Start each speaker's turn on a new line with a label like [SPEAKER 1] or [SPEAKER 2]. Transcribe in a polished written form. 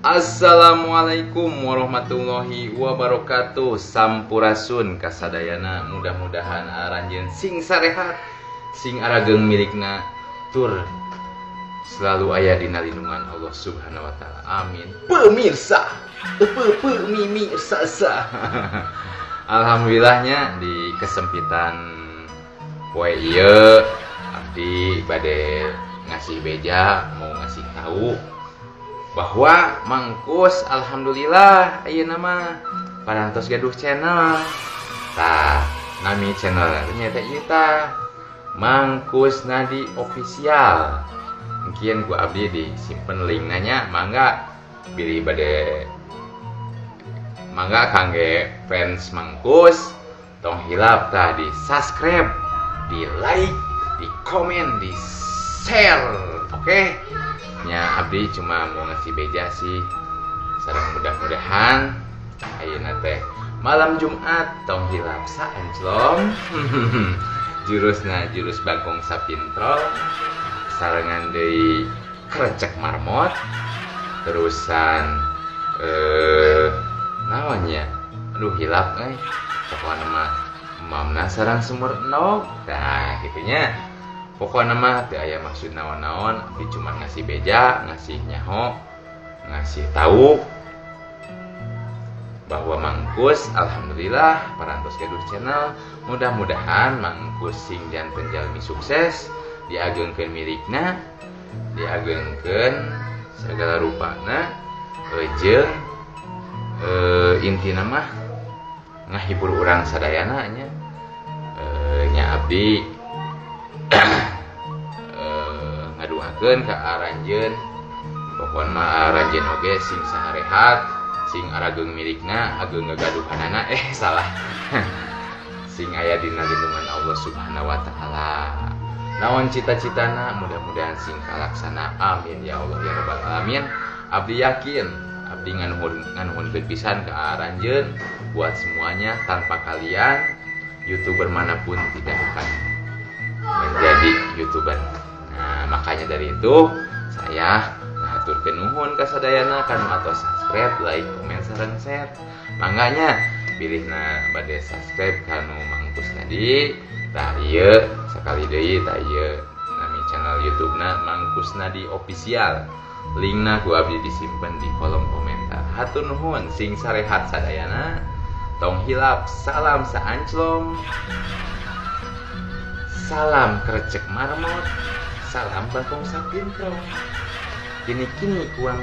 [SPEAKER 1] Assalamualaikum warahmatullahi wabarakatuh. Sampurasun kasadayana, mudah-mudahan aranjeun sing sarehat, sing arageung milikna, tur selalu aya dina lindungan Allah Subhanahu wa taala. Amin. Pemirsa, pemirsa sa. Alhamdulillahnya di kesempitan poe ieu abdi bade ngasih beja, mau ngasih tahu bahwa Mangkus alhamdulillah ayeuna mah parantos gaduh channel. Tah, nami channel nya teh ieu tah, Mangkus Nadi Official. Mungkin ku abdi disimpen linkna nya, mangga bilih bade mangga kangge fans Mangkus tong hilap tah di subscribe, di like, di komen, di share. Oke? Okay? Nya abdi cuma mau ngasih beja sih. Sareng mudah-mudahan ayeuna teh malam Jumat tong hilap saenclong. Jurusna jurus bagong sapintrol sarengan deui krecek marmot, terusan naonnya, aduh hilap euy, pokokna mah mamna sareng sumur endog. Tah kitu nya. Pokokna mah teu aya maksud naon-naon, abdi cuma ngasih beja, ngasih nyaho, ngasih tahu bahwa Mangkus alhamdulillah parantos gaduh channel. Mudah-mudahan Mangkus sing janten jalmi sukses, diagengkeun milikna, diagengkeun segala rupana, jeung intina mah ngahibur urang sadayana nya. Nya abdi ngaduakeun ka aranjeun, pokona mah aranjeun oge sing sarehat, sing arageung milikna, ageung gagaduhanana, salah. Sing aya dina lindungan Allah Subhanahu wa taala. Naon cita-citana mudah-mudahan sing kalaksana. Amin ya Allah ya rabbal alamin. Abdi yakin, abdi nganuhunkeun pisan ka aranjeun buat semuanya, tanpa kalian YouTuber manapun tidak akan menjadi YouTuber. Nah, makanya dari itu saya ngaturkeun nuhun ka sadayana kanu atos subscribe, like, komen, sareng share. Mangga bilihna bade subscribe kanu Mangkus Nadi. Tah ieu sakali deui, tah ieu nami channel YouTube-na Mangkus Nadi Official. Linkna ku abdi disimpen di kolom komentar. Hatur nuhun, sing sarehat sadayana. Tong hilap, salam saanclong. Salam krecek marmot, salam bagong sapintrong. Kini-kini kuang-kuang.